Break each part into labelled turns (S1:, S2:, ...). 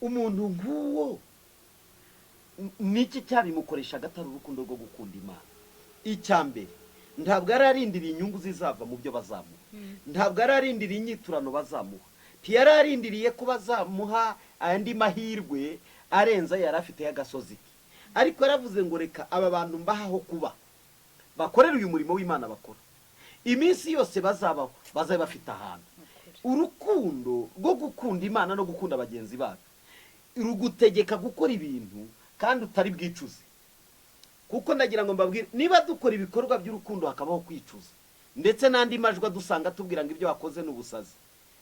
S1: Umuntu nk'uwo niki cyabimukoreshaga atari urukundo rwo gukunda Imana? Icya mbere, ntabwo yari arindiriye inyungu zizava mu byo bazamuha, ntabwo yari arindiriye inyiturano bazamuha, ntiyari arindiriye ko bazamuha andi mahirwe arenze ayo yari afite y'agasozi ke. Ariko yaravuze ngo: "Reka aba bantu mbahaho kuba bakorera uyu murimo w'Imana bakora, iminsi yose bazabaho bazabe bafite ahantu." Urukundo rwo gukunda Imana no gukunda bagenzi bacu rugutegeka gukora ibintu kandi utari bwicuze. Kuko ndagira ngo mbabwire, niba dukora ibikorwa by'urukundo hakabaho kwicuza, ndetse n'andi majwi adusanga tubwira ngo ibyo wakoze ni ubusazi,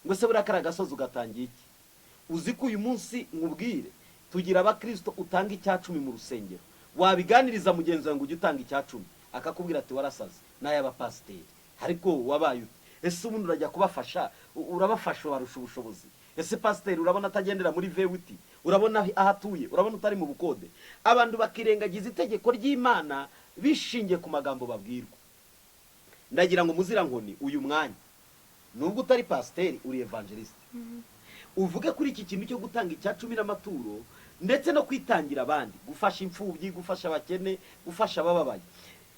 S1: ngo se buriya kariya gasozi ugatangiye iki? Uzi ko uyu munsi, nkubwire, tugira abakristo utanga 10% mu rusengero, wabiganiriza mugenzi wawe ngo ujye utanga 10%, akakubwira ati: "Warasaze, n'ay'abapasiteri, ariko wabaye ute? Ese ubundi urajya kubafasha, urabafasha ubarusha ubushobozi? Ese pasiteri urabona atagendera muri V8? Urabona aho atuye? Urabona utari mu bukode?" Abantu bakirengagiza itegeko ry'Imana bishingiye ku magambo babwirwa. Ndagira ngo, Muzirankoni, uyu mwanya, nubwo utari pasiteri, uri évangéliste, uvuge kuri iki kintu cyo gutanga 10% n'amaturo, ndetse no kwitangira abandi, gufasha imfubyi, gufasha abakene, gufasha abababaye.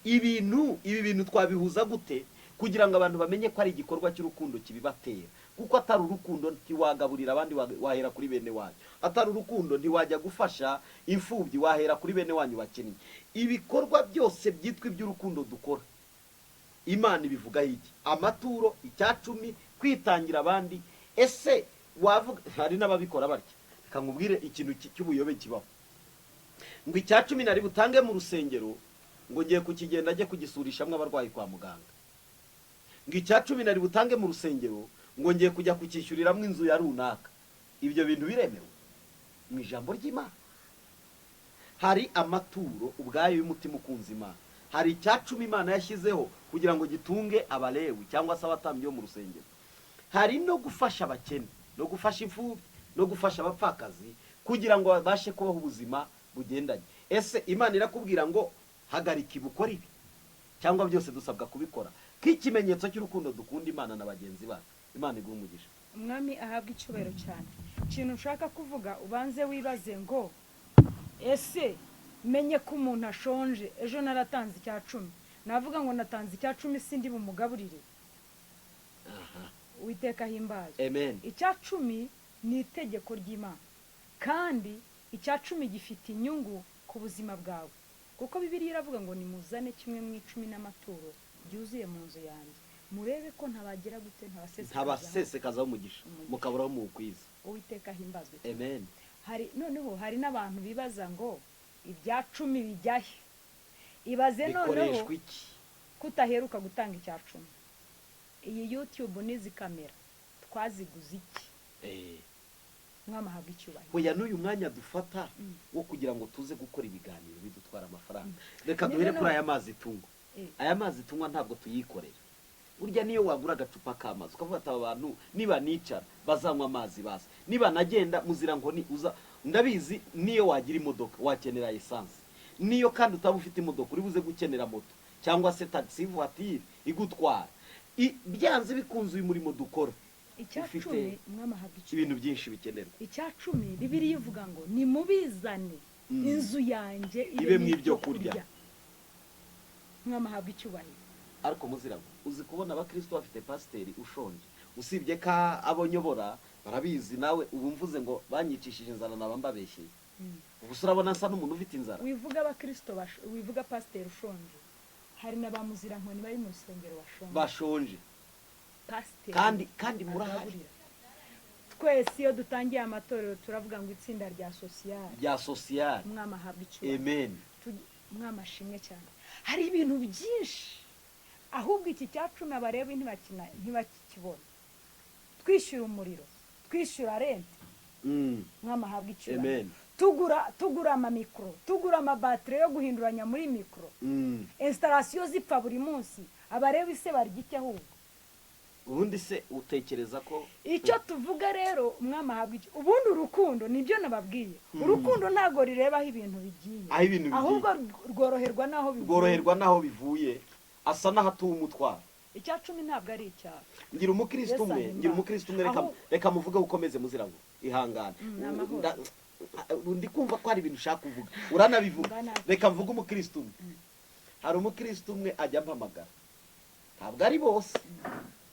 S1: Ibintu ibi bintu twabihuza gute kugira ngo abantu bamenye ko ari igikorwa cy'urukundo kibibatera? Kuko atari urukundo ntiwagaburira abandi, wahera kuri bene wanyu. Atari urukundo ntiwajya gufasha imfubyi, wahera kuri bene wanyu bakennye. Ibikorwa byose byitwa iby'urukundo dukora, Imana ibivugaho iki? Amaturo, 10%, kwitangira abandi. Ese wavuga hari n'ababikora batya? Reka nkubwire ikintu cy'ubuyobe kibaho, ngo 10% nari butange mu rusengero, ngo ngiye kukigenda ajye kugisurishamo abarwayi kwa muganga, ngo 10% nari butange mu rusengero, ngo ngiye kujya kucyishyuriramo inzu ya runaka. Ibyo bintu biremewe mu ijambo ry'Imana? Hari amaturo ubwayo y'umutima ukunze Imana, hari 10% Imana yashyizeho kugira ngo gitunge Abalewi cyangwa se abatambyi bo mu rusengero, hari no gufasha abakene, no gufasha imfubyi, no gufasha abapfakazi kugira ngo babashe kubaho ubuzima bugendanye. Ese Imana irakubwira ngo hagarika ibi, ukore ibi, cyangwa byose dusabwa kubikora nk'ikimenyetso cy'urukundo dukunda Imana na bagenzi bacu? Imana iguha umugisha.
S2: Umwami ahabwa icyubahiro cyane. Ikintu ushaka kuvuga, ubanze wibaze ngo: ese menye ko umuntu ashonje, ejo naratanze 10%, navuga ngo natanze 10%, sindi bumugaburire? Uwiteka ahimbazwe.
S1: Amen.
S2: 10% ni itegeko ry'Imana, kandi 10% gifite inyungu ku buzima bwawe, kuko Bibiliya iravuga ngo: "Nimuzane kimwe mu icumi n'amaturo byuzuye mu nzu yanjye, murebe ko ntabagira gute, ntabasesekazaho
S1: ntabasesekazaho umugisha,
S2: umugisha."
S1: Mukaburaho muwukwiza.
S2: Uwiteka ahimbazwe cyane.
S1: Amen.
S2: Hari noneho hari n'abantu bibaza ngo 10% bijyahe? Ibaze noneho
S1: Bikoreshwa iki?
S2: kutaheruka gutanga 10%. Iyi YouTube n'izi kamera twaziguze iki? Mwamahabwa icyubahiro.
S1: Hoya, n'uyu mwanya dufata wo kugira ngo tuze gukora ibiganiro bidutwara amafaranga. Reka duhere kuri aya mazi tunywa. Aya mazi tunywa ntabwo tuyikorera. Burya niyo wagura agacupa k'amazi ukavuga ati: "Aba bantu niba nicara bazanywa amazi, basi niba nagenda." Muzirankoni, uza ndabizi, niyo wagira imodoka wakenera essence, niyo kandi utaba ufite imodoka uri buze gukenera moto cyangwa se taxi voiture igutwara. Byanze bikunze uyu murimo dukora
S2: Icya
S1: ufite
S2: cumi, mwamahabwa icyubahiro.
S1: ibintu byinshi bikenerwa.
S2: 10% Bibiliya ivuga ngo: "Nimubizane, inzu yanjye
S1: ibemo ibyo kurya."
S2: Mwamahabwa icyubahiro.
S1: Ariko muzirago, uzi kubona abakristo bafite pasiteri ushonje? Usibye ko abo nyobora barabizi, nawe ubu mvuze ngo banyicishije inzara naba mbabeshyeye. Ubu se urabona nsa n'umuntu ufite inzara?
S2: Wivuga abakristo wivuga pasiteri ushonje, hari na ba muzirankoni bari mu rusengero bashonje.
S1: Bashonje.
S2: Pasiteri
S1: Kandi murahari.
S2: agaburira. Twese iyo dutangiye amatorero turavuga ngo itsinda rya social.
S1: Rya social.
S2: Umwami ahabwa icyubahiro.
S1: Amen.
S2: Umwami ashimwe cyane. Hari ibintu byinshi, ahubwo iki 10% abareba ntibakikibona. Twishyura umuriro, twishyura rent. Umwami ahabwa icyubahiro.
S1: Amen.
S2: Tugura amamikoro, tugura amabatire yo guhinduranya muri mikoro. Installation zipfa buri munsi. Abareba ise barya iki ahubwo?
S1: Ubundi se utekereza ko
S2: Icyo tuvuga rero, umwami ahabwa iki, ubundi urukundo, nibyo nababwiye, urukundo ntabwo rireba aho ibintu bigiye,
S1: Aho ibintu bigiye.
S2: ahubwo rworoherwa n'aho bivuye.
S1: Rworoherwa n'aho bivuye, asa n'ahatuwe umutwaro.
S2: 10% ntabwo ari icyaha.
S1: Ngira umukristo
S2: Yesu
S1: umwe
S2: ahimbaza.
S1: Ngira umukristo umwe, reka
S2: Aho-
S1: reka muvuge ukomeze, muzirango. Ihangane.
S2: Ni amahoro.
S1: Ndi kumva ko hari ibintu ushaka kuvuga, uranabivuga. Reka mvuge umukristo umwe. Hari umukristo umwe ajya ampamagara, ntabwo ari bose,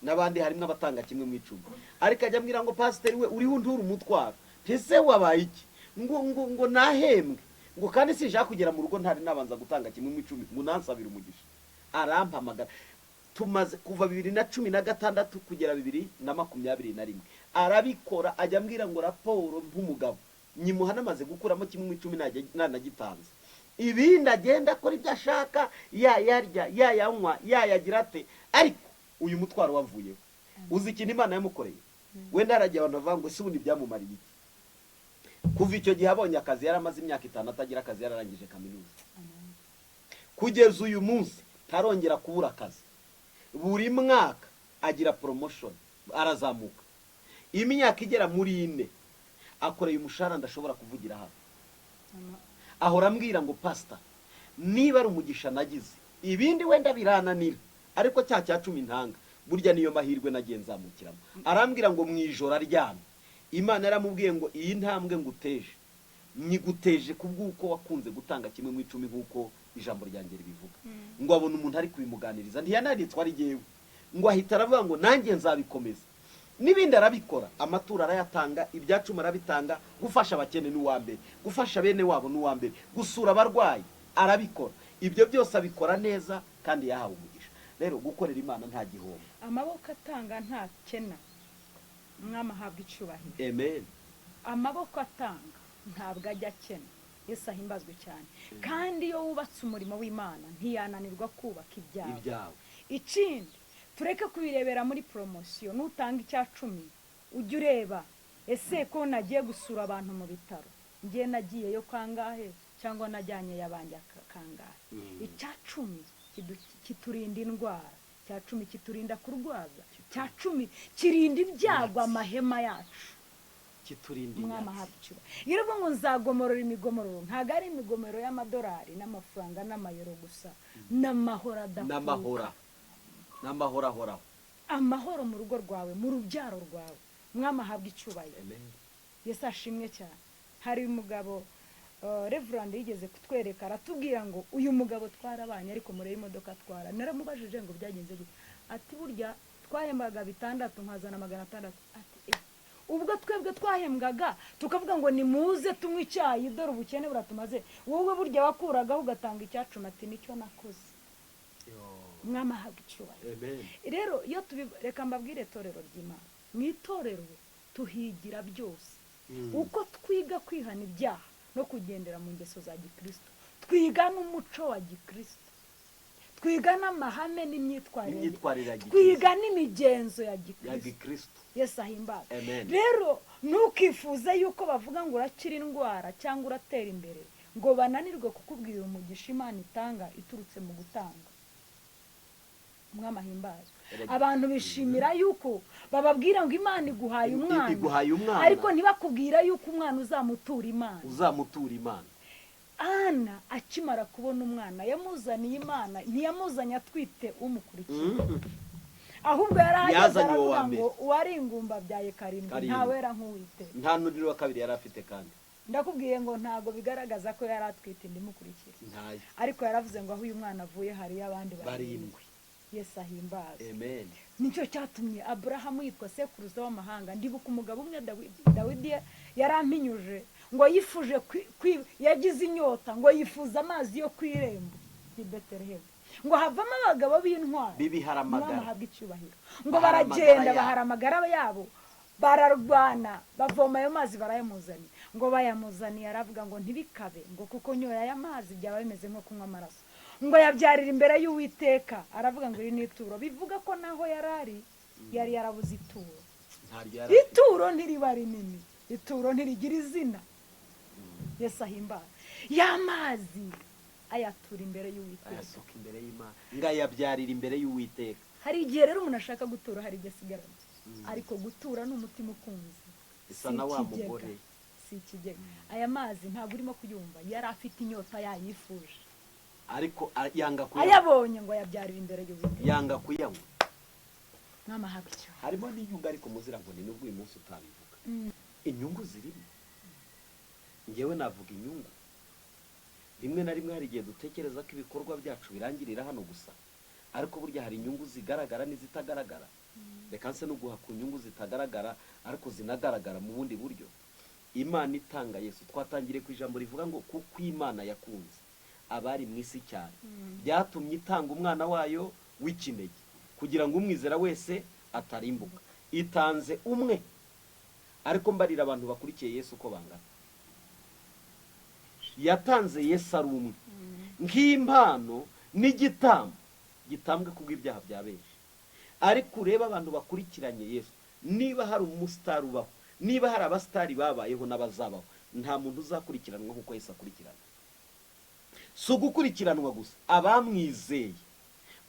S1: n'abandi harimo abatanga kimwe mu icumi, ariko ajya ambwira ngo: "Pasiteri we, uriho untura umutwaro." Ese wabaye iki? Ngo nahembwe, ngo kandi sinshaka kugera mu rugo ntari nabanza gutanga kimwe mu icumi, ngo nansabire umugisha. Arampamagara, tumaze kuva 2016 kugera 2021 arabikora. Ajya ambwira ngo raporo nk'umugabo nyimuha namaze gukuramo kimwe mu icumi, nanagitanze, ibindi agenda akora ibyo ashaka, yayarya, yayanywa, yayagira ate, ariko uyu mutwaro wavuyeho. Uzi ikintu Imana yamukoreye? Wenda haragiye abantu bavuga ngo: "Ese ubundi byamumariye iki?" Kuva icyo gihe abonye akazi, yari amaze imyaka 5 atagira akazi, yararangije kaminuza. Kugeza uyu munsi ntarongera kubura akazi. Buri mwaka agira promotion, arazamuka. Imyaka igera muri 4 akoreye umushahara ndashobora kuvugira hano. Ahora ambwira ngo: "Pasita, niba ari umugisha nagize, ibindi wenda birananira, ariko cya cya cumi ntanga burya niyo mahirwe nagiye nzamukiramo." Arambwira ngo mu ijoro aryamye, Imana yaramubwiye ngo: "Iyi ntambwe nguteje, nyiguteje kubw'uko wakunze gutanga kimwe mu icumi nk'uko ijambo ryanjye ribivuga." Ngo abona umuntu ari kubimuganiriza, ntiyanaritswe ari jyewe, ngo ahita aravuga ngo: "Nanjye nzabikomeza." N'ibindi arabikora, amaturo arayatanga, ibyacumi arabitanga, gufasha abakene ni uwa mbere, gufasha bene wabo ni uwa mbere, gusura abarwayi arabikora. Ibyo byose abikora neza kandi yahawe umugisha. Rero gukorera Imana nta gihombo.
S2: Amaboko atanga ntakena. Umwami ahabwa icyubahiro.
S1: Amen.
S2: Amaboko atanga ntabwo ajya akena. Yesu ahimbazwe cyane. Kandi iyo wubatse umurimo w'Imana, ntiyananirwa kubaka ibyawe.
S1: Ibyawe.
S2: Ikindi, tureke kubirebera muri promotion. Nutanga icya cumi, ujye ureba: ese ko nagiye gusura abantu mu bitaro, ngiye nagiyeyo kangahe, cyangwa najyanye yabanjye kangahe? Icya cumi kiturinda indwara, icya cumi kiturinda kurwaza, icya cumi kirinda ibyago amahema yacu.
S1: Kiturinda
S2: Umwami
S1: inyatsi.
S2: ahabwa icyubahiro. Iyo uvuga ngo nzagomorora imigomororo, ntabwo ari imigomero y'amadolari n'amafaranga n'amayero gusa, n'amahoro adakuka.
S1: N'amahora, n'amahoro ahoraho.
S2: Amahoro mu rugo rwawe, mu rubyaro rwawe. Umwami ahabwa icyubahiro.
S1: Amen.
S2: Yesu ashimwe cyane. Hari umugabo, Reverend yigeze kutwereka, aratubwira ngo: "Uyu mugabo twarabanye, ariko murebe imodoka atwara." Naramubajije ngo: "Byagenze gute?" Ati: "Burya twahembwaga 600, nkazana 600." Ati: "Eh, ubwo twebwe twahembwaga tukavuga ngo nimuze tunywe icyayi, dore ubukene buratumaze, wowe burya wakuragaho ugatanga icyacumi." Ati: "Nicyo nakoze." Umwami ahabwa icyubahiro.
S1: Amen.
S2: Rero iyo tubi, reka mbabwire, itorero ry'Imana, mu itorero tuhigira byose. Uko twiga kwihana ibyaha no kugendera mu ngeso za gikristo, twiga n'umuco wa gikristo, twiga n'amahame n'imyitwarire,
S1: Imyitwarire ya gikristo.
S2: twiga n'imigenzo ya
S1: Ya
S2: gikristo.
S1: gikristo.
S2: Yesu ahimbaza.
S1: Amen.
S2: Rero ntukifuze yuko bavuga ngo urakira indwara cyangwa uratera imbere, ngo bananirwe kukubwira umugisha Imana itanga iturutse mu gutanga. Umwami ahimbazwe. Abantu bishimira yuko bababwira ngo Imana iguhaye umwana,
S1: Iguhaye umwana.
S2: ariko ntibakubwira yuko umwana uzamutura Imana.
S1: Uzamutura Imana.
S2: Ana akimara kubona umwana, yamuzaniye Imana. Ntiyamuzanye atwite umukurikiye, ahubwo yari ahageze
S1: Yazanye uwo wa
S2: aravuga
S1: mbere.
S2: ngo: "Uwari ingumba abyaye karindwi,
S1: Karindwi.
S2: ntawera nk'Uwiteka."
S1: Nta n'undi wa kabiri yari afite kandi.
S2: Ndakubwiye ngo ntabwo bigaragaza ko yari atwite indi imukurikira,
S1: Ntayo.
S2: ariko yaravuze ngo aho uyu mwana avuye hariyo abandi barindwi.
S1: Barindwi.
S2: Yesu ahimbaze.
S1: Amen.
S2: Nicyo cyatumye Aburahamu yitwa sekuruza w'amahanga. Ndibuka umugabo umwe, Dawidi. Dawidi yarampinyuje ngo yifuje yagize inyota, ngo yifuza amazi yo ku irembo ry'i Betelehemu, ngo havamo abagabo b'intwari.
S1: B'ibiharamagara.
S2: Umwami ahabwa icyubahiro. Ngo
S1: Bahara
S2: baragenda,
S1: amagara yabo.
S2: bahara amagara yabo, bararwana, bavoma ayo mazi, barayamuzaniye. Ngo bayamuzaniye, aravuga ngo: "Ntibikabe," ngo kuko nyoye aya mazi byaba bimeze nko kunywa amaraso. Ngo yabyarira imbere y'Uwiteka, aravuga ngo: "Iri ni ituro." Bivuga ko naho yari ari yari yarabuze ituro.
S1: Ntaryo yari afite.
S2: Ituro ntiriba rinini, ituro ntirigira izina. Yesu ahimbaza. Ya mazi ayatura imbere y'Uwiteka.
S1: Ayasuka imbere y'Imana, ngo ayabyarira imbere y'Uwiteka.
S2: Hari igihe rero umuntu ashaka gutura, hari igihe asigarana, ariko gutura ni umutima ukunze.
S1: Isa
S2: Si
S1: na wa
S2: ikigega.
S1: mugore.
S2: Si ikigega. Aya mazi ntabwo urimo kuyumva, yari afite inyota, yayifuje,
S1: Ariko yanga kuyanywa.
S2: Ayabonye ngo ayabyarire imbere y'Uwiteka.
S1: Yanga kuyanywa.
S2: Mwami ahabwa icyubahiro.
S1: Harimo n'inyungu, ariko muzirankoni, nubwo uyu munsi utabivuga. Inyungu zirimo. Ngewe navuga inyungu. Rimwe na rimwe hari igihe dutekereza ko ibikorwa byacu birangirira hano gusa, ariko burya hari inyungu zigaragara n'izitagaragara. Reka nse no guha ku nyungu zitagaragara ariko zinagaragara mu bundi buryo. Imana itanga Yesu, twatangiriye ku ijambo rivuga ngo kuko Imana yakunze abari mu isi cyane, byatumye itanga umwana wayo w'ikinege kugira ngo umwizera wese atarimbuka. Itanze umwe, ariko mbarira abantu bakurikiye Yesu uko bangana. Yatanze Yesu ari umwe nk'impano n'igitambo gitambwe kubw'ibyaha bya benshi. Ariko urebe abantu bakurikiranye Yesu, niba hari umusitari ubaho, niba hari abasitari babayeho n'abazabaho, nta muntu uzakurikiranwa nk'uko Yesu akurikirana. Si ugukurikiranwa gusa, abamwizeye.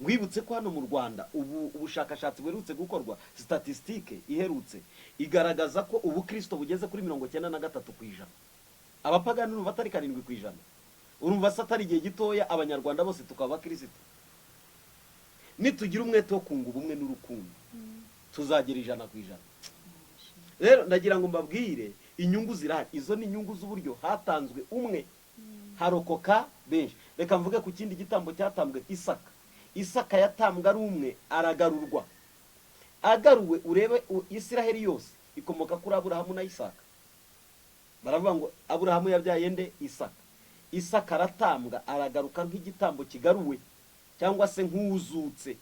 S1: Mwibutse ko hano mu Rwanda ubu ubushakashatsi buherutse gukorwa, statistique iherutse igaragaza ko ubukristo bugeze kuri 93%. Abapagani urumva atari 7%? Urumva se atari igihe gitoya abanyarwanda bose tukaba abakirisitu? Nitugira umwete wo kunga ubumwe n'urukundo, tuzagera 100%. Rero ndagira ngo mbabwire, inyungu zirahari. Izo ni inyungu z'uburyo hatanzwe umwe harokoka benshi. Reka mvuge ku kindi gitambo cyatambwe, Isaka. Isaka yatambwe ari umwe, aragarurwa. Agaruwe, urebe Isiraheli yose ikomoka kuri Aburahamu na Isaka. Baravuga ngo Aburahamu yabyaye nde? Isaka. Isaka aratambwa, aragaruka nk'igitambo kigaruwe cyangwa se nk'uzutse.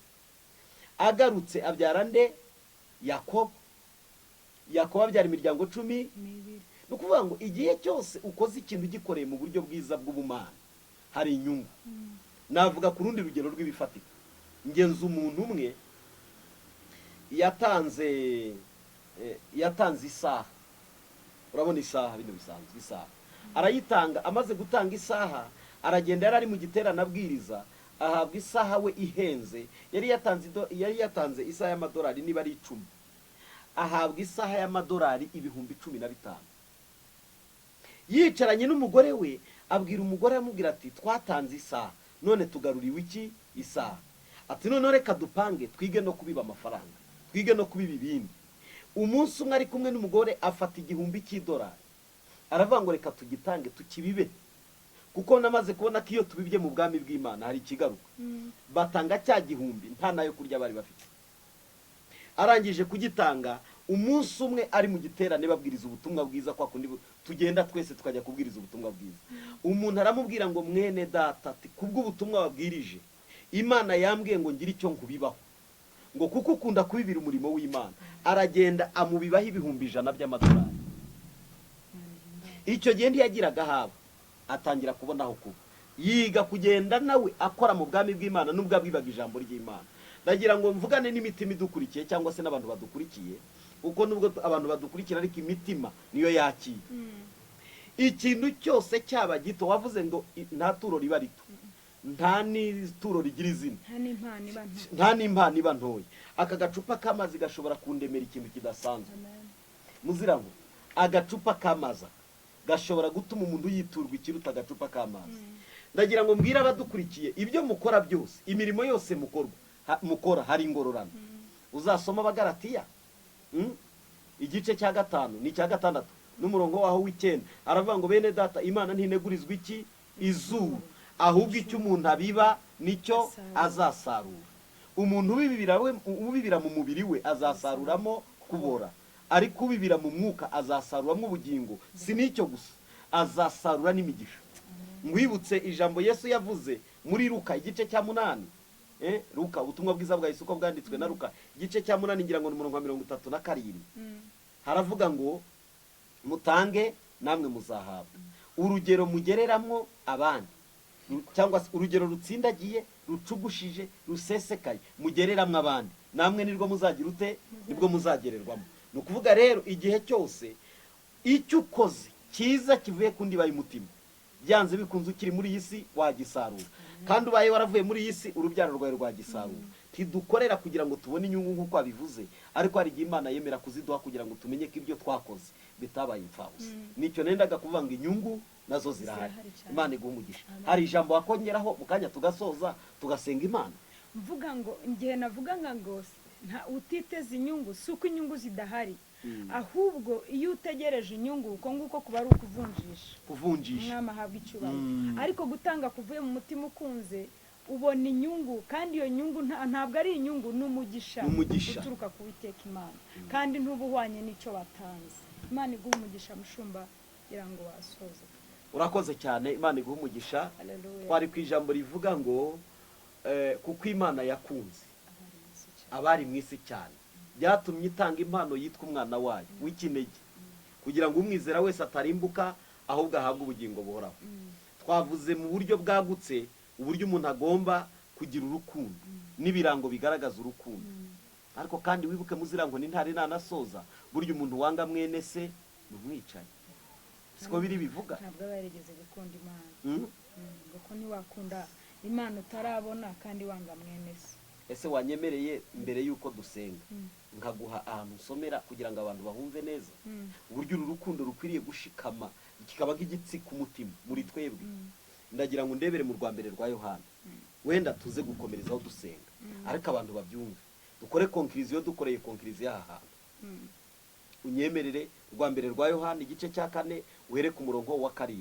S1: Agarutse abyara nde? Yakobo. Yakobo abyara imiryango 12.
S2: N'ibiri.
S1: Ni ukuvuga ngo igihe cyose ukoze ikintu ugikoreye mu buryo bwiza bw'ubumana, hari inyungu. Navuga ku rundi rugero rw'ibifatika. Ngenzi umuntu umwe yatanze isaha. Urabona isaha, bino bisanzwe, isaha arayitanga. Amaze gutanga isaha, aragenda, yari ari mu giterane abwiriza, ahabwa isaha we ihenze. Yari yatanze isaha y'amadolari niba ari 10, ahabwa isaha y'amadolari 15,000. Yicaranye n'umugore we, abwira umugore, amubwira ati: "Twatanze isaha, none tugaruriwe iki? Isaha." Ati: "Noneho reka dupange, twige no kubiba amafaranga, twige no kubiba ibindi." Umunsi umwe ari kumwe n'umugore, afata 1000 cy'idolari, aravuga ngo: "Reka tugitange, tukibibe, kuko namaze kubona ko iyo tubibye mu bwami bw'Imana hari ikigaruka." Batanga cya 1000, nta nayo kurya bari bafite. Arangije kugitanga, umunsi umwe ari mu giterane babwiriza ubutumwa bwiza, kwa kundi tugenda twese tukajya kubwiriza ubutumwa bwiza, umuntu aramubwira ngo: "Mwene data," ati, "kubw'ubutumwa wabwirije, Imana yambwiye ngo ngire icyo nkubibaho, ngo kuko ukunda kubibira umurimo w'Imana." Aragenda amubibaho 100,000 by'amadolari. Icyo gihe ntiyagiraga ahaba, atangira kubona aho kuba, yiga kugenda nawe akora mu bwami bw'Imana nubwo abwibaga ijambo ry'Imana. Ndagira ngo mvugane n'imitima idukurikiye cyangwa se n'abantu badukurikiye, kuko nubwo abantu badukurikira ariko imitima niyo yakira. Ikintu cyose cyaba gito, wavuze ngo nta turo riba rito, nta n'ituro rigira izina,
S2: nta n'impano iba nto.
S1: Nta n'impano iba ntoya. Aka gacupa k'amazi gashobora kundemera ikintu kidasanzwe.
S2: Amen.
S1: Muzira ngo agacupa k'amazi aka gashobora gutuma umuntu yiturwa ikiruta agacupa k'amazi. Ndagira ngo mbwire abadukurikiye, ibyo mukora byose, imirimo yose mukora hari ingororano. Uzasoma Abagaratiya, Igice cya 5 ni icya 6 n'umurongo waho w'9, aravuga ngo: "Bene data, Imana ntinegurizwa iki? Izuru. Ahubwo icyo umuntu abiba nicyo azasarura. Umuntu ubibira mu mubiri we azasaruramo kubora, ariko ubibira mu mwuka azasaruramo ubugingo. Si n'icyo gusa, azasarura n'imigisha." Ngwibutse ijambo Yesu yavuze muri Luka igice cya 8. Luka, ubutumwa bwiza bwa Yesu uko bwanditswe na Luka, igice cya 8, ngira ngo ni umurongo wa 37. Haravuga ngo: "Mutange namwe muzahabwa, urugero mugereramwo abandi, cyangwa se urugero rutsindagiye, rucugushije, rusesekaye mugereramwo abandi, namwe nirwo muzagira ute? Nibwo muzagererwamo." Ni ukuvuga rero, igihe cyose icyo ukoze cyiza kivuye ku ndiba y'umutima, byanze bikunze ukiri muri iyi si wagisarura, kandi ubaye waravuye muri iyi si, urubyaro rwawe rwagisarura. Ntidukorera kugira ngo tubone inyungu nk'uko wabivuze, ariko hari igihe Imana yemera kuziduha kugira ngo tumenye ko ibyo twakoze bitabaye imfabusa. Nicyo nendaga kuvuga ngo inyungu nazo zirahari.
S2: Zirahari cyane.
S1: Imana iguha umugisha.
S2: Amen.
S1: Hari ijambo wakongeraho mu kanya tugasoza, tugasenga Imana?
S2: Mvuga ngo igihe navuga ngo nta utiteze inyungu, si uko inyungu zidahari. Ahubwo iyo utegereje inyungu, uko nguko kuba ari ukuvunjisha.
S1: Kuvunjisha.
S2: Umwami ahabwa icyubahiro. Ariko gutanga kuvuye mu mutima ukunze, ubona inyungu, kandi iyo nyungu ntabwo ari inyungu, ni umugisha.
S1: Ni umugisha.
S2: Uturuka ku Witeka Imana, kandi ntuba uhwanye n'icyo watanze. Imana iguha umugisha, mushumba, kugira ngo wasoze.
S1: Urakoze cyane, Imana iguha umugisha.
S2: Haleluya.
S1: Twari ku ijambo rivuga ngo kuko Imana yakunze
S2: Abari mu isi cyane.
S1: Abari mu isi cyane, byatumye itanga impano yitwa umwana wayo w'ikinege, kugira ngo umwizera wese atarimbuka, ahubwo ahabwe ubugingo buhoraho. Twavuze mu buryo bwagutse uburyo umuntu agomba kugira urukundo n'ibirango bigaragaza urukundo. Ariko kandi wibuke muzirango ntari nanasoza, burya umuntu wanga mwene se ni umwicanyi, siko biri bivuga?
S2: Ntabwo aba yarigeze gukunda Imana. Kuko ntiwakunda Imana utarabona kandi wanga mwene se.
S1: Ese wanyemereye mbere y'uko dusenga nkaguha ahantu usomera kugira ngo abantu bahumve neza uburyo uru rukundo rukwiriye gushikama, kikaba nk'igitsi ku mutima muri twebwe? Ndagira ngo ndebere mu rwa mbere rwa Yohana, wenda tuze gukomerezaho dusenga, ariko abantu babyumve, dukore conclusion, dukoreye conclusion aha hantu. Unyemerere rwa mbere rwa Yohana igice cya 4, uhere ku murongo wa 7,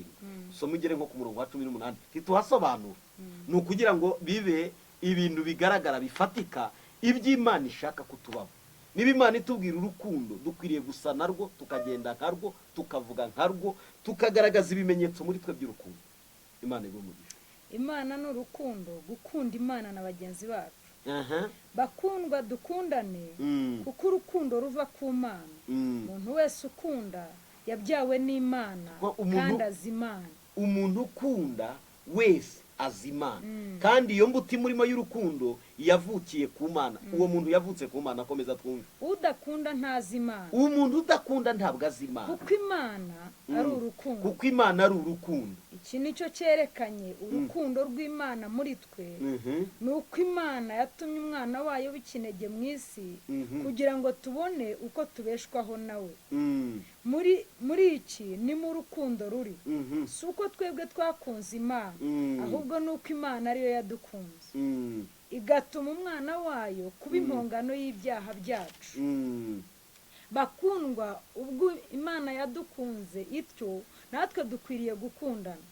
S1: usome ugere nko ku murongo wa 18. Ntituhasobanura, ni ukugira ngo bibe ibintu bigaragara bifatika iby'Imana ishaka kutubaho. Niba Imana itubwira urukundo, dukwiriye gusa narwo, tukagenda nkarwo, tukavuga nkarwo, tukagaragaza ibimenyetso muri twe by'urukundo. Imana iguhe umugisha.
S2: Imana ni urukundo, gukunda Imana na bagenzi bacu. Bakundwa, dukundane, kuko urukundo ruva ku Mana. Umuntu wese ukunda yabyawe n'Imana,
S1: Ko
S2: kandi azi Imana.
S1: Umuntu ukunda wese azi Imana, kandi iyo mbuto imurimo y'urukundo yavukiye ku Mana. Uwo muntu yavutse ku Mana. Akomeza twumve.
S2: Udakunda ntazi Imana.
S1: Umuntu udakunda ntabwo azi Imana,
S2: kuko Imana ari urukundo.
S1: Kuko Imana ari urukundo.
S2: Iki ni cyo cyerekanye urukundo rw'Imana muri twe, ni uko Imana yatumye umwana wayo w'ikinege mu isi, kugira ngo tubone uko tubeshwaho nawe. Muri iki ni mu urukundo ruri, si uko twebwe twakunze Imana, ahubwo ni uko Imana ariyo yadukunze, igatuma umwana wayo kuba impongano y'ibyaha byacu. Bakundwa, ubwo Imana yadukunze ityo, natwe dukwiriye gukundana.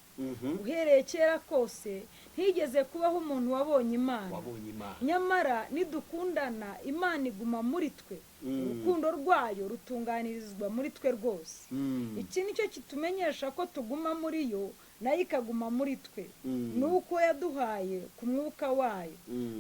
S2: Uhereye kera kose ntigeze kubaho umuntu wabonye Imana.
S1: Wabonye Imana.
S2: Nyamara nidukundana, Imana iguma muri twe, urukundo rwayo rutunganirizwa muri twe rwose. Iki ni cyo kitumenyesha ko tuguma muri yo, nayo ikaguma muri twe, ni uko yaduhaye ku mwuka wayo.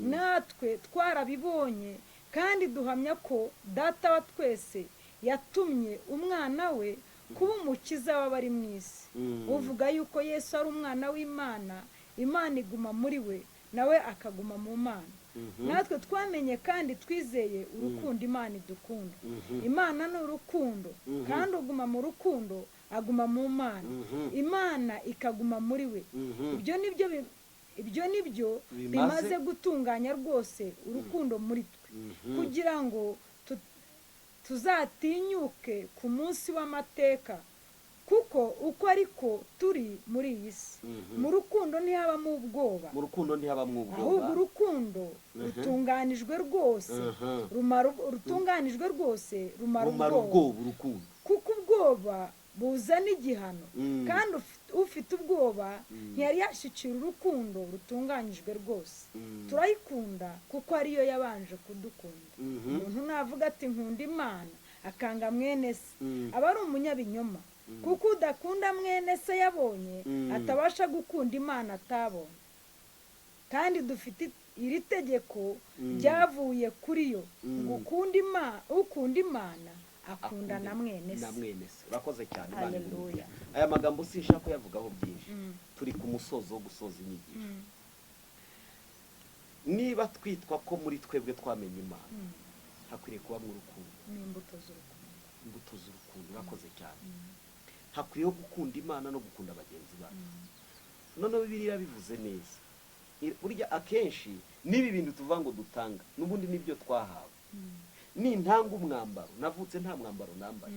S2: Natwe twarabibonye kandi duhamya ko Data wa twese yatumye umwana we kuba umukiza w'abari mu isi. Uvuga yuko Yesu ari umwana w'Imana, Imana iguma muri we, nawe akaguma mu Mana. Natwe twamenye kandi twizeye urukundo Imana idukunda. Imana ni urukundo, kandi uguma mu rukundo aguma mu Mana, Imana ikaguma muri we. Ibyo ni byo
S1: Bimaze
S2: bimaze gutunganya rwose urukundo muri twe, kugira ngo tuzatinyuke ku munsi w'amateka, kuko uko ariko turi muri iyi si. Mu rukundo ntihabamo ubwoba.
S1: Mu rukundo ntihabamo
S2: Ahubwo
S1: ubwoba.
S2: urukundo rutunganijwe rwose, rutunganijwe rwose rumara
S1: Rumara
S2: ubwoba,
S1: ubwoba urukundo.
S2: kuko ubwoba buzana igihano, kandi ufite ubwoba ntiyari yashyikira urukundo rutunganyijwe rwose. Turayikunda kuko ariyo yabanje kudukunda. Umuntu navuga ati nkunda Imana, akanga mwene se, aba ari umunyabinyoma, kuko udakunda mwene se yabonye atabasha gukunda Imana atabonye. Kandi dufite iri tegeko ryavuye kuri yo, ngo ukunda Imana akunda na mwene
S1: Na
S2: se.
S1: mwene se. Urakoze cyane, Imana iguhe
S2: Haleluya.
S1: umugisha. Aya magambo sinshaka kuyavugaho byinshi. Turi ku musozo wo gusoza inyigisho. Niba twitwa ko muri twebwe twamenye Imana, hakwiriye kubamo urukundo.
S2: N'imbuto z'urukundo.
S1: Imbuto z'urukundo. Urakoze cyane. Hakwiyeho gukunda Imana no gukunda bagenzi bacu. Noneho Bibiliya bivuze neza. Burya akenshi n'ibi bintu tuvuga ngo dutanga, n'ubundi nibyo twahawe. Nintanga umwambaro, navutse nta mwambaro nambaye.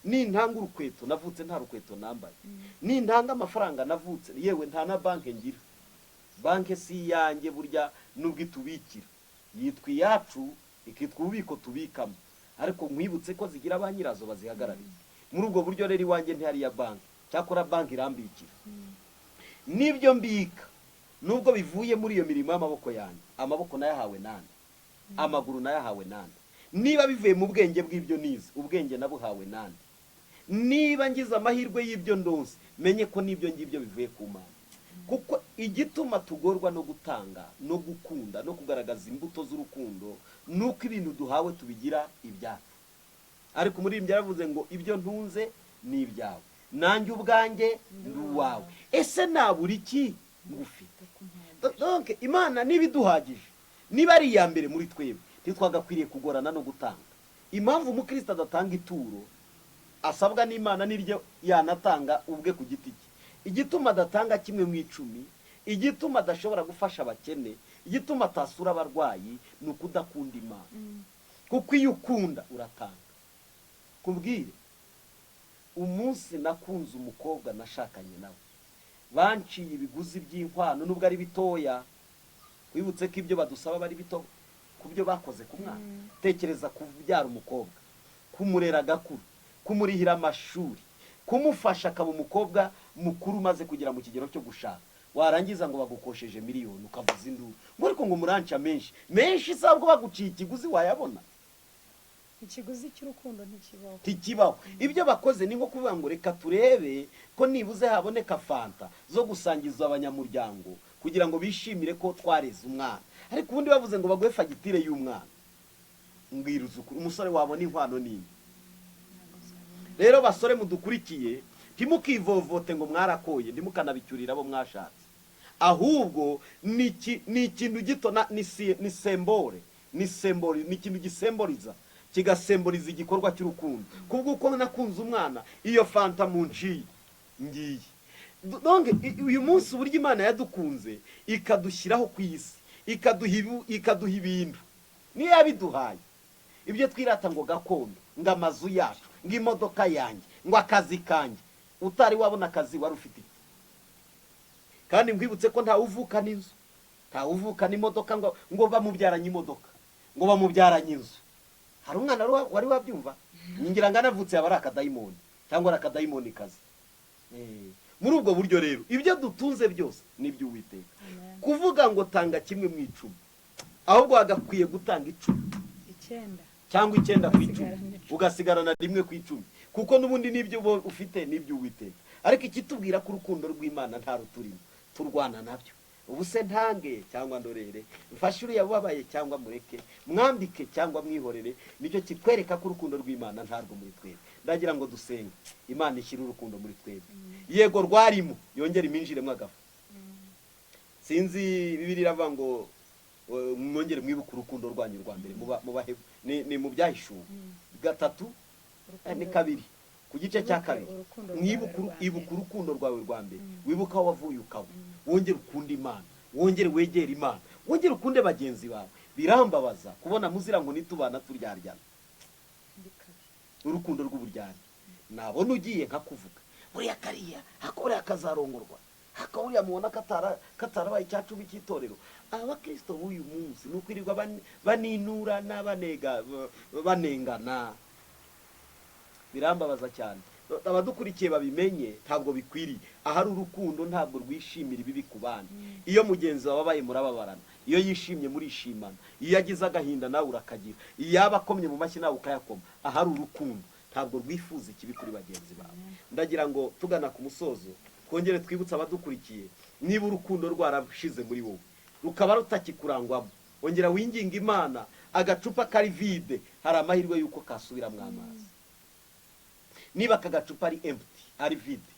S1: Nintanga urukweto, navutse nta rukweto nambaye. Nintanga amafaranga, navutse yewe nta na banki ngira. Banki si iyanjye. Burya nubwo itubikira, yitwa iyacu, ikitwa ububiko tubikamo, Ariko nkwibutse ko zigira ba nyirazo bazihagarariye. Muri ubwo buryo rero iwanjye ntihari iya banki, cyakora banki irambikira. N'ibyo mbika, nubwo bivuye muri iyo mirimo y'amaboko yanjye, amaboko nayahawe nande? Amaguru nayahawe nande? Niba bivuye mu bwenge bw'ibyo nize, ubwenge nabuhawe nande? Niba ngize amahirwe y'ibyo ndonse, menye ko n'ibyo ngibyo bivuye ku Mana. Kuko igituma tugorwa no gutanga no gukunda no kugaragaza imbuto z'urukundo ni uko ibintu duhawe tubigira ibyacu. Ariko umuririmbyi yaravuze ngo: "Ibyo ntunze ni ibyawe, nanjye ubwanjye ndi uwawe. Ese nabura iki ngufite?" Donc Imana niba iduhagije, niba ari iya mbere muri twebwe, ntitwagakwiriye kugorana no gutanga. Impamvu umukristo adatanga ituro asabwa n'Imana n'iryo yanatanga ubwe ku giti cye, igituma adatanga kimwe mu icumi, igituma adashobora gufasha abakene, igituma atasura abarwayi, ni ukudakunda Imana. Kuko iyo ukunda uratanga. Kubwire, umunsi nakunze umukobwa nashakanye nawe, banciye ibiguzi by'inkwano, nubwo ari bitoya. Wibutse ko ibyo badusaba bari bito ku byo bakoze ku mwana. Tekereza kubyara umukobwa, kumurera agakuru, kumurihira amashuri, kumufasha akaba umukobwa mukuru umaze kugera mu kigero cyo gushaka, warangiza ngo bagukosheje miliyoni, ukavuza induru ngo: "Ariko ngo muranca menshi menshi." Sabwo baguciye ikiguzi wayabona?
S2: Ikiguzi cy'urukundo ntikibaho.
S1: Ntikibaho. Ibyo bakoze ni nko kuvuga ngo: "Reka turebe ko nibuze haboneka fanta zo gusangiza abanyamuryango kugira ngo bishimire ko twareze umwana." Ariko ubundi bavuze ngo baguhe fagitire y'umwana, mbwira ukuri, umusore wabona inkwano nini? Rero basore mudukurikiye, ntimukivovote ngo mwarakoye, ntimukanabicyurire abo mwashatse. Ahubwo ni ikintu gito, ni symbole, ni symbole, ni ikintu gisemboriza, kigasemboriza igikorwa cy'urukundo. Kubw'uko nakunze umwana, iyo fanta munciye ngiye. Donc uyu munsi, uburyo Imana yadukunze ikadushyiraho ku isi, ikaduha ibintu, niyo yabiduhaye. Ibyo twirata ngo gakondo, ngo amazu yacu, ngo imodoka yanjye, ngo akazi kanjye, utari wabona akazi wari ufite iki? Kandi nkwibutse ko ntawe uvukana inzu, ntawe uvukana imodoka, ngo bamubyaranye imodoka, ngo bamubyaranye inzu. Hari umwana wari wabyumva? Ngira ngo anavutse yaba ari akadayimoni cyangwa ari akadayimoni kazi. Muri ubwo buryo rero, ibyo dutunze byose ni iby'Uwiteka. Kuvuga ngo tanga kimwe mu icumi, ahubwo wagakwiye gutanga 10
S2: 9.
S1: cyangwa 9 ku icumi.
S2: Ugasigarana 10.
S1: Ugasigarana 1 ku icumi, kuko n'ubundi n'ibyo uba ufite ni iby'Uwiteka. Ariko ikitubwira ko urukundo rw'Imana nta ruturimo, turwana nabyo. Ubu se ntange cyangwa ndorere, mfashe uriya ubabaye cyangwa mureke, mwambike cyangwa mwihorere? Nicyo kikwereka ko urukundo rw'Imana ntarwo muri twebwe. Ndagira ngo dusenge Imana ishyire urukundo muri twebwe. Yego, rwarimo, yongere iminjiremo agafu. Sinzi, Bibiliya iravuga ngo mwongere mwibuke urukundo rwanyu rwa mbere. Mubahe ni mu Byahishuwe gatatu, ni kabiri, ku gice cya
S2: Wibuke
S1: kabiri.
S2: urukundo rwawe
S1: Mwibuke
S2: rwa
S1: ibuka
S2: mbere.
S1: urukundo rwawe rwa mbere, wibuke aho wavuye ukaba, wongere ukunde Imana, wongere wegere Imana, wongere ukunde bagenzi bawe. Birambabaza kubona muzira ngo nitubana turyaryana. Urukundo rw'uburyarya. Nabona ugiye nkakuvuga buriya kariya hako, buriya kazarongorwa hako, buriya mubona katarabaye icya cumi cy'itorero. Abakristo b'uyu munsi ni ukwirirwa baninurana, banega, banengana. Birambabaza cyane. Abadukurikiye babimenye, ntabwo bikwiriye. Ahari urukundo ntabwo rwishimira ibibi ku bandi. Iyo mugenzi wawe ababaye murababarana, iyo yishimye murishimana, iyo agize agahinda nawe urakagira, iyo yaba akomye mu mashyi nawe ukayakoma. Ahari urukundo ntabwo rwifuza ikibi kuri bagenzi bawe. Ndagira ngo tugana ku musozo twongere twibutse abadukurikiye: niba urukundo rwarashize muri wowe, rukaba rutakikurangwamo, ongera winginga Imana. Agacupa kari vide, hari amahirwe y'uko kasubiramo amazi. Niba aka gacupa ari empty, ari vide,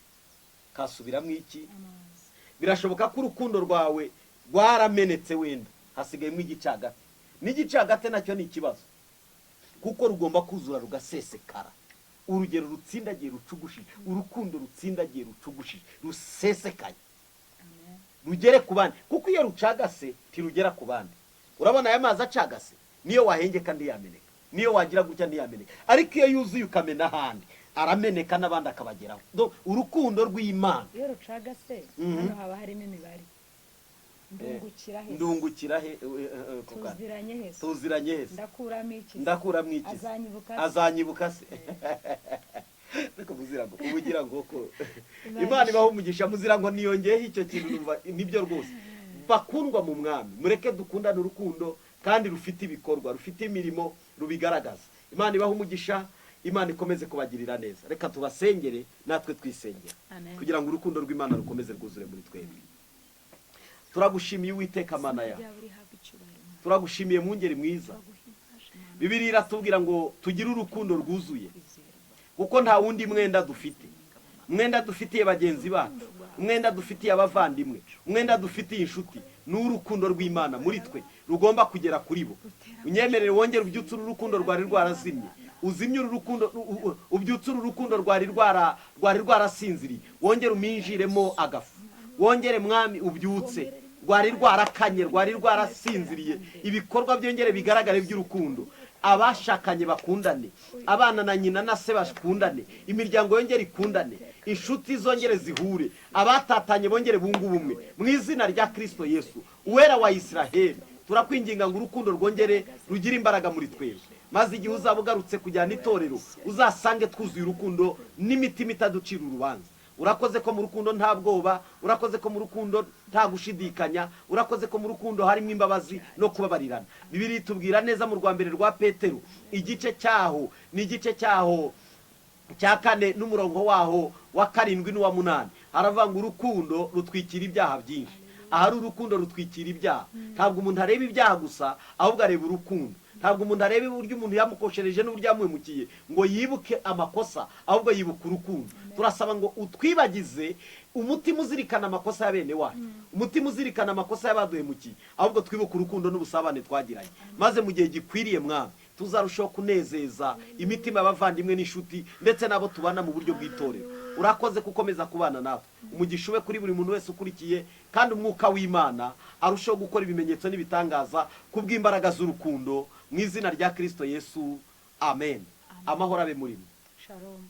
S1: kasubiramo iki?
S2: Amazi.
S1: Birashoboka ko urukundo rwawe rwaramenetse, wenda hasigayemo igicagate. N'igicagate nacyo ni ikibazo, kuko rugomba kuzura rugasesekara. Urugero rutsindagiye rucugushije, urukundo rutsindagiye rucugushije rusesekaye,
S2: Amen.
S1: rugere ku bandi, kuko iyo rucagase ntirugera ku bandi. Urabona aya mazi acagase, niyo wahengeka ntiyameneka, niyo wagira gutya ntiyameneka. Ariko iyo yuzuye ukamena ahandi, arameneka n'abandi akabageraho. Donc, urukundo rw'Imana
S2: Iyo rucagase, hano haba harimo imibare. Ndungukira he?
S1: Ndungukira he? Kuko-
S2: Tuziranye he se?
S1: Tuziranye he se?
S2: Ndakuramo iki se?
S1: Ndakuramo iki se?
S2: Azanyibuka se?
S1: Azanyibuka se? Ariko muzira ngo uba ugira ngo ko
S2: Imana
S1: Imana ibaho umugisha. Muzira ngo niyongeyeho icyo kintu, numva nibyo rwose. Bakundwa mu Mwami, mureke dukundane urukundo kandi rufite ibikorwa, rufite imirimo rubigaragaza. Imana ibaho umugisha, Imana ikomeze kubagirira neza. Reka tubasengere natwe twisengera
S2: Amen.
S1: kugira ngo urukundo rw'Imana rukomeze rwuzure muri twebwe. Turagushimiye, Uwiteka Mana yawe.
S2: Ryawe rihabwe icyubahiro, Mana.
S1: Turagushimiye, Mwungeri mwiza.
S2: Turaguhimbaje, Mana.
S1: Bibiliya iratubwira ngo tugire urukundo rwuzuye,
S2: Kwizerwa.
S1: kuko nta wundi mwenda dufite, umwenda dufitiye bagenzi bacu, umwenda dufitiye abavandimwe, umwenda dufitiye inshuti, ni urukundo rw'Imana muri twe rugomba kugera kuri bo. Unyemerere wongere ubyutse uru rukundo rwari rwarazimye, uzimye uru rukundo, ubyutse uru rukundo rwari rwarasinziriye, wongere uminjiremo agafu, wongere, Mwami, ubyutse rwari rwarakanye, rwari rwarasinziriye. Ibikorwa byongere bigaragare by'urukundo. Abashakanye bakundane, abana na nyina na se bakundane, imiryango yongere ikundane, inshuti zongere zihure, abatatanye bongere bunge ubumwe mu izina rya Kirisito Yesu. Uwera wa Isiraheli, turakwinginga ngo urukundo rwongere rugire imbaraga muri twebwe, maze igihe uzaba ugarutse kujyana itorero uzasange twuzuye urukundo n'imitima itaducira urubanza. Urakoze ko mu rukundo nta bwoba, urakoze ko mu rukundo nta gushidikanya, urakoze ko mu rukundo harimo imbabazi no kubabarirana. Bibiliya itubwira neza mu rwa mbere rwa Petero, igice cyaho ni igice cyaho cya 4 n'umurongo waho wa 7 n'uwa 8, haravuga ngo urukundo rutwikira ibyaha byinshi. Ahari urukundo rutwikira ibyaha. Ntabwo umuntu areba ibyaha gusa, ahubwo areba urukundo. Ntabwo umuntu areba uburyo umuntu yamukoshereje n'uburyo yamuhemukiye ngo yibuke amakosa, ahubwo yibuka urukundo. Turasaba ngo utwibagize umutima uzirikana amakosa ya bene wacu, umutima uzirikana amakosa y'abaduhemukiye, ahubwo twibuke urukundo n'ubusabane twagiranye, maze mu gihe gikwiriye, Mwami, tuzarushaho kunezeza imitima y'abavandimwe n'inshuti ndetse n'abo tubana mu buryo bw'itorero. Urakoze gukomeza kubana natwe. Umugisha ube kuri buri muntu wese ukurikiye, kandi umwuka w'Imana arushaho gukora ibimenyetso n'ibitangaza kubw'imbaraga z'urukundo, mu izina rya Kirisito Yesu, amen. Amahoro abe muri mwe.
S2: Shalom.